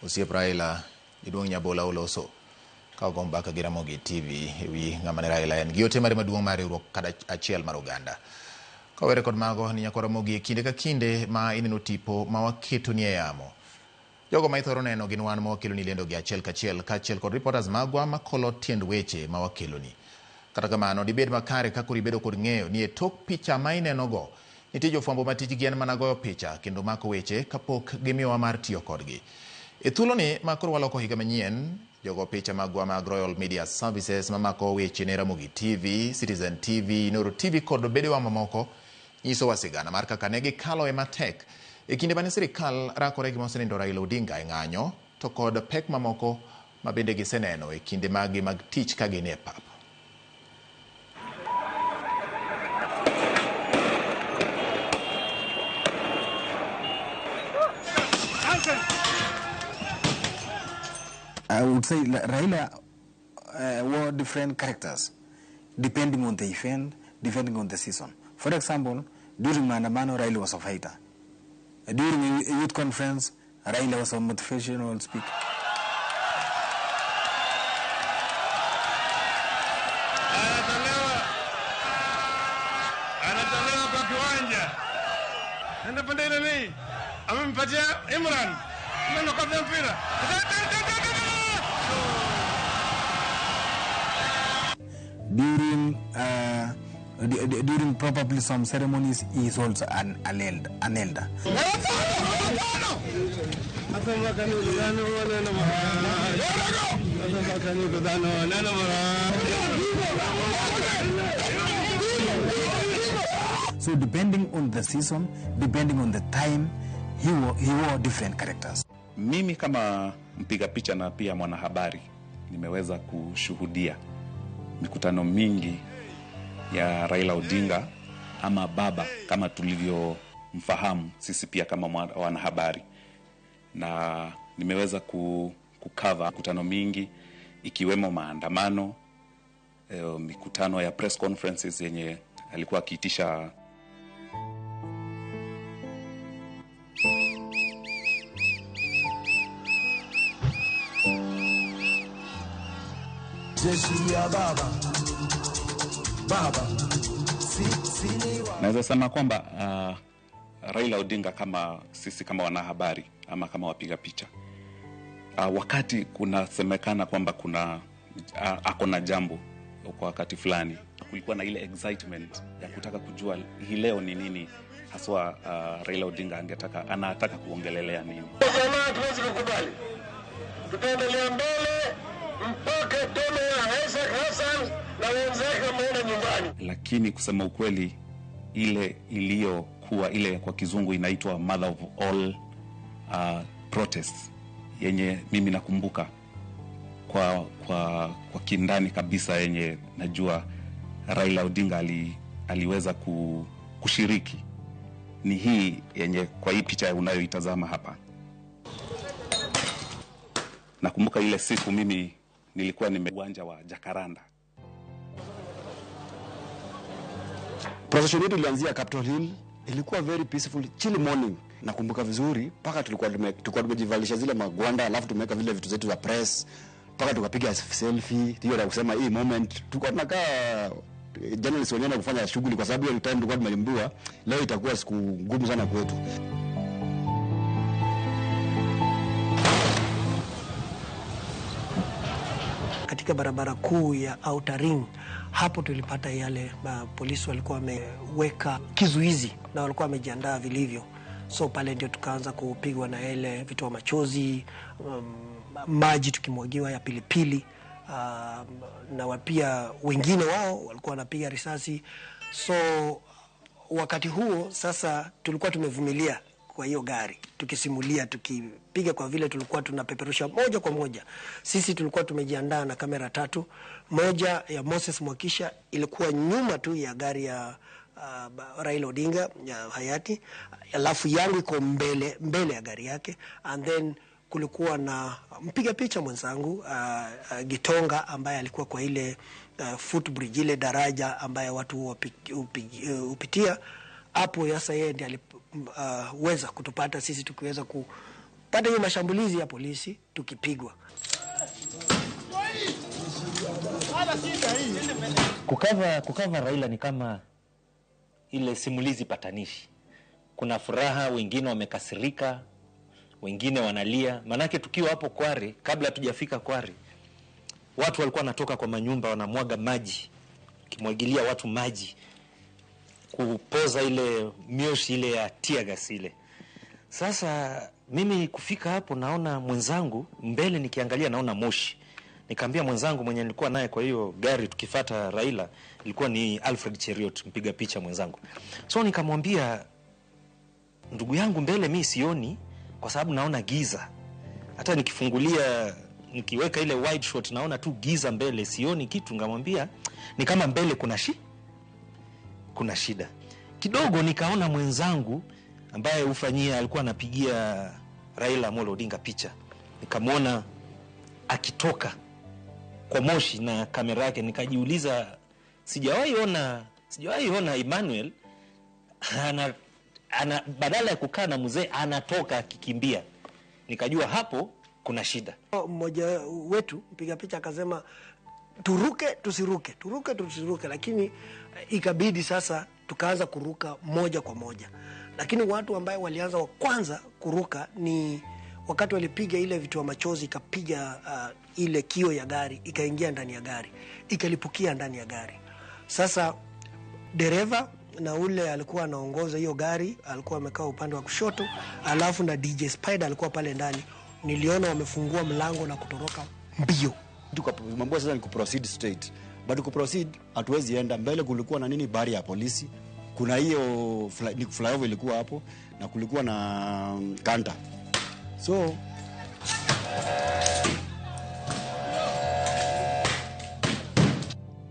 Osiep Raila jaduong' Nyabola oloso ka ogo mbaka gi Ramogi TV ewi ng'ama ne Raila en gi ote mare maduong' mar riwruok kata achiel mar oganda. Kawere kod mago ni nyakwa Ramogi e kinde ka kinde ma ineno tipo ma waketoni e yamo. Jogo ma ithoro neno gin wan ma wakeloni lendo gi achiel kachiel kaachiel kod reporters magwa makolo tiend weche ma wakeloni. Kata kamano, dibed makare ka koro ibedo kod ng'eyo ni e tok picha ma inenogo nitie jofwambo ma tijgi en mana goyo picha kendo mako weche kapok gimiyowa mar tiyo kodgi. E thuoloni ma koro waloko higa manyien, jogo picha magwa mag Royal Media Services mamako weche ne Ramogi TV, Citizen TV, Inooro TV kod bedewa mamoko nyisowa sigana mar kaka ne gikalo e matek e kinde mane sirikal rakore gi mosenindo Raila Odinga e ng'anyo to kod pek mamoko ma bende giseneno e kinde maggi mag tich ka gin e pap. I would say Raila wore different characters depending on the event, depending on the season. For example, during Maandamano, Raila was a fighter. During a youth conference, Raila was a motivational speaker. Anatolewa kwa kiwanja. Anapanda ile nini? Amempatia Imran. Imran kwa mpira. During probably some ceremonies, he is also an elder. So depending on the season, depending on the time, he wore different characters. Mimi kama mpiga picha na pia mwanahabari nimeweza kushuhudia mikutano mingi ya Raila Odinga ama baba kama tulivyomfahamu sisi pia kama wanahabari, na nimeweza kukava mikutano mingi ikiwemo maandamano, mikutano ya press conferences yenye alikuwa akiitisha. Jeshi ya baba, baba, Naweza sema kwamba Raila Odinga kama sisi kama wanahabari ama kama wapiga picha, wakati kunasemekana kwamba kuna akona jambo kwa wakati fulani, kulikuwa na ile excitement ya kutaka kujua hii leo ni nini haswa, Raila Odinga anataka kuongelelea nini. Jamaa tuwezi kukubali. Tutaendelea mbele mpaka tome ya Isaac Hassan na wenzake wameenda nyumbani. Lakini kusema ukweli, ile iliyokuwa ile kwa kizungu inaitwa mother of all protests, yenye mimi nakumbuka kwa kindani kabisa, yenye najua Raila Odinga aliweza kushiriki, ni hii yenye kwa hii picha unayoitazama hapa. Nakumbuka ile siku mimi nilikuwa uwanja wa Jacaranda. Procession yetu ilianzia Capitol Hill, ilikuwa very peaceful, chill morning. Nakumbuka vizuri mpaka tulikuwa tumejivalisha zile magwanda, alafu tumeweka vile vitu zetu za press, mpaka tukapiga selfie hiyo ya kusema hii moment. Tulikuwa tunakaa journalists wenyewe na kufanya shughuli, kwa sababu hiyo time tulikuwa tumeambiwa leo itakuwa siku ngumu sana kwetu. Katika barabara kuu ya Outer Ring, hapo tulipata yale polisi walikuwa wameweka kizuizi na walikuwa wamejiandaa vilivyo. So pale ndio tukaanza kupigwa na ile vitoa machozi, maji tukimwagiwa ya pilipili, na pia wengine wao walikuwa wanapiga risasi. So wakati huo sasa tulikuwa tumevumilia kwa hiyo gari, tukisimulia, tukipiga, kwa vile tulikuwa tunapeperusha moja kwa moja. Sisi tulikuwa tumejiandaa na kamera tatu. Moja ya Moses Mwakisha ilikuwa nyuma tu ya gari ya Raila Odinga ya hayati, alafu yangu iko mbele ya gari yake, and then kulikuwa na mpiga picha mwenzangu Gitonga ambaye alikuwa kwa ile footbridge, ile daraja ambaye watu hupitia hapo. Sasa yeye ndiye aliweza kutupata sisi tukiweza Pata hiyo mashambulizi ya polisi tukipigwa. Kukava Raila ni kama ile simulizi patanishi. Kuna furaha, wengine wamekasirika, wengine wanalia. Manake tukiwa hapo Kware, kabla tujafika Kware, watu walikuwa wanatoka kwa manyumba wanamwaga maji, kimwagilia watu maji kupoza ile mioshi ile ya tear gas ile. Sasa mimi kufika hapo naona mwenzangu mbele, nikiangalia naona moshi. Nikaambia mwenzangu mwenye nilikuwa naye kwa hiyo gari tukifata Raila, ilikuwa ni Alfred Cheriot, mpiga picha mwenzangu. So nikamwambia, ndugu yangu, mbele mi sioni kwa sababu naona giza. Hata nikifungulia, nikiweka ile wide shot naona tu giza mbele, sioni kitu. Nikamwambia ni kama mbele kuna shida. Kidogo nikaona mwenzangu ambaye ufanyia alikuwa anapigia Raila Amolo Odinga picha. Nikamwona akitoka kwa moshi na kamera yake, nikajiuliza sijawahi ona Emmanuel ana badala ya kukaa na mzee anatoka akikimbia. Nikajua hapo kuna shida. Mmoja wetu mpiga picha akasema turuke tusiruke, turuke tusiruke, lakini ikabidi sasa tukaanza kuruka moja kwa moja. Lakini watu ambao walianza wa kwanza kuruka ni wakati walipiga ile vitoa machozi, ikapiga ile kio ya gari, ikaingia ndani ya gari, ikalipukia ndani ya gari. Sasa dereva na ule alikuwa anaongoza hiyo gari alikuwa amekaa upande wa kushoto, alafu na DJ Spider alikuwa pale ndani. Niliona wamefungua mlango na kutoroka mbio. Mambo sasa ni kuproceed straight. But kuproceed hatuwezi enda mbele, kulikuwa na nini, bari ya polisi. Kuna hiyo flyover ilikuwa hapo na kulikuwa na kanta. So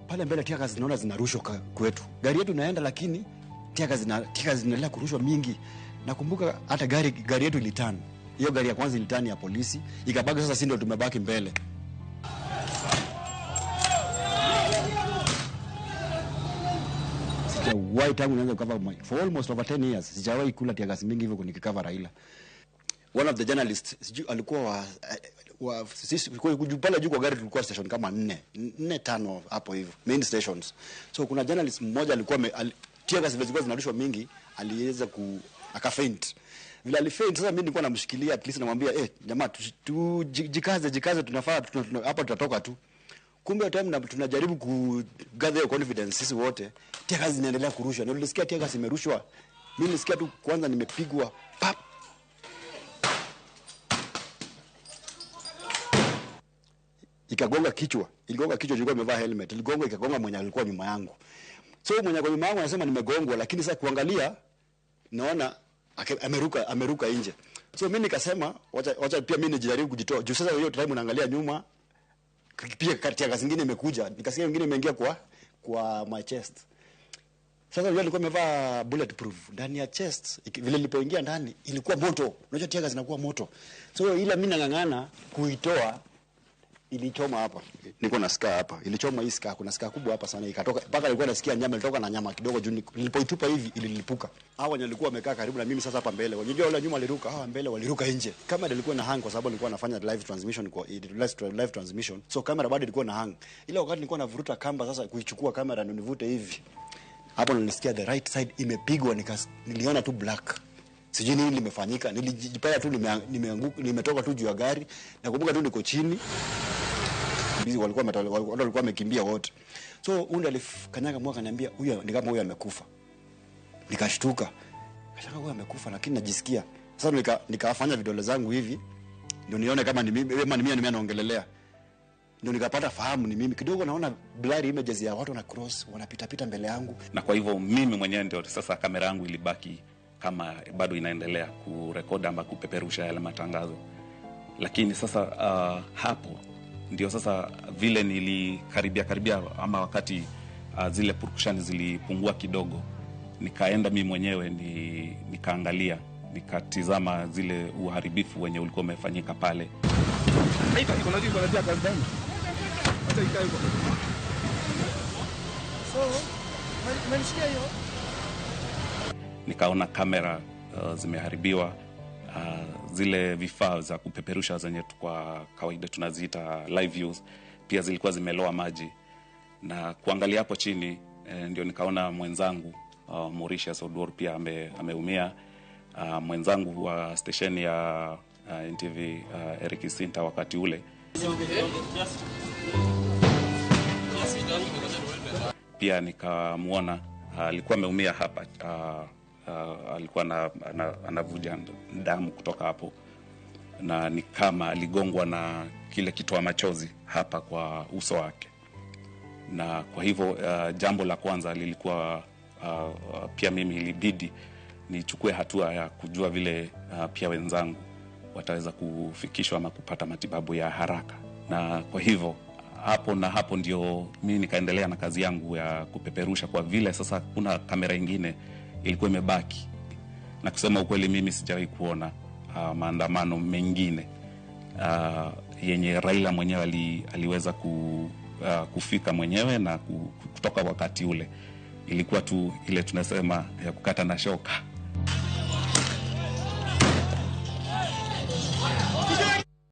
pale mbele tear gas naona zinarushwa kwetu. Gari yetu inaenda, lakini tear gas zinaendelea kurushwa mingi. Nakumbuka hata gari yetu ilitani. Hiyo gari ya kwanza ilitani ya polisi, ikabaki sasa sisi ndio tumebaki mbele. Sijawahi tangu nianze kucover for almost over 10 years sijawahi kula tear gas mingi hivyo nikicover Raila. One of the journalists sijui alikuwa wa sisi pale juu kwa gari tulikuwa station kama 4 5 hapo hivyo main stations. So kuna journalist mmoja alikuwa tear gas zilikuwa zinarushwa mingi, aliweza akafaint. Vile alifaint, sasa mimi nilikuwa namshikilia, at least namwambia jamaa tu jikaze tunafaa hapa tutatoka tu. Kumbe time tunajaribu ku gather confidence sisi wote, tear gas zinaendelea kurushwa. Na nilisikia tear gas imerushwa, mimi nilisikia tu kwanza nimepigwa pap. Ikagonga kichwa, iligonga kichwa, nilikuwa nimevaa helmet, iligonga ikagonga mwenye alikuwa nyuma yangu. So mwenye alikuwa nyuma yangu anasema nimegongwa, lakini sasa kuangalia naona ameruka nje. So mimi nikasema wacha pia mimi nijaribu kujitoa. Juu sasa hiyo time naangalia nyuma pia kati ya gas nyingine imekuja, nikasikia nyingine imeingia kwa my chest. Sasa yule alikuwa amevaa bulletproof ndani ya chest, vile nilipoingia ndani ilikuwa moto. Unajua tear gas inakuwa moto. So ila mimi nang'ang'ana kuitoa, ilichoma hapa. Niko na scar hapa. Ilichoma hii scar, kuna scar kubwa hapa sana ikatoka. Mpaka nilikuwa nasikia nyama ilitoka na nyama kidogo juu nilipoitupa hivi ililipuka. Hawa wenye walikuwa wamekaa karibu na mimi sasa hapa mbele. Unajua wale nyuma waliruka, hawa mbele waliruka nje. Kamera ilikuwa na hang kwa sababu nilikuwa nafanya live transmission kwa live transmission. So kamera bado ilikuwa na hang. Ila wakati nilikuwa navuruta kamba sasa kuichukua kamera ndio nivute hivi. Hapo nilisikia the right side imepigwa, niliona tu black. Sijui nini limefanyika. Nilijipata tu nimeanguka, nimetoka tu juu ya gari. Nakumbuka tu niko chini. Walikuwa wamekimbia wote. So huyu alikanyaga mwaka akaniambia huyu ni kama huyu amekufa. Nikashtuka. Nikashangaa huyu amekufa, lakini najisikia. Sasa nikafanya vidole zangu hivi ndio nione kama ni mimi ama ni mimi naongelelea. Ndio nikapata fahamu ni mimi. Kidogo naona blurry images ya watu na cross wanapita pita mbele yangu. Na kwa hivyo mimi mwenyewe ndio sasa kamera yangu ilibaki kama bado inaendelea kurekodi ama kupeperusha yale matangazo. Lakini sasa hapo ndio sasa vile nilikaribia ama wakati zile purukushani zilipungua kidogo, nikaenda mimi mwenyewe nikaangalia, nikatizama zile uharibifu wenye ulikuwa umefanyika pale. Nikaona kamera zimeharibiwa, Zile vifaa za kupeperusha zenye kwa kawaida tunaziita live views pia zilikuwa zimeloa maji, na kuangalia hapo chini ndio nikaona mwenzangu Mauritius Oduor pia ameumia. Mwenzangu wa stesheni ya NTV Eric Sinta wakati ule pia nikamwona alikuwa ameumia hapa, alikuwa anavuja damu kutoka hapo, na ni kama aligongwa na kile kitoa machozi hapa kwa uso wake. Na kwa hivyo jambo la kwanza lilikuwa pia mimi ilibidi nichukue hatua ya kujua vile pia wenzangu wataweza kufikishwa ama kupata matibabu ya haraka. Na kwa hivyo hapo na hapo ndio mimi nikaendelea na kazi yangu ya kupeperusha, kwa vile sasa kuna kamera ingine ilikuwa imebaki. Na kusema ukweli, mimi sijawahi kuona maandamano mengine yenye Raila mwenyewe aliweza kufika mwenyewe na kutoka wakati ule. Ilikuwa tu ile tunasema ya kukata na shoka.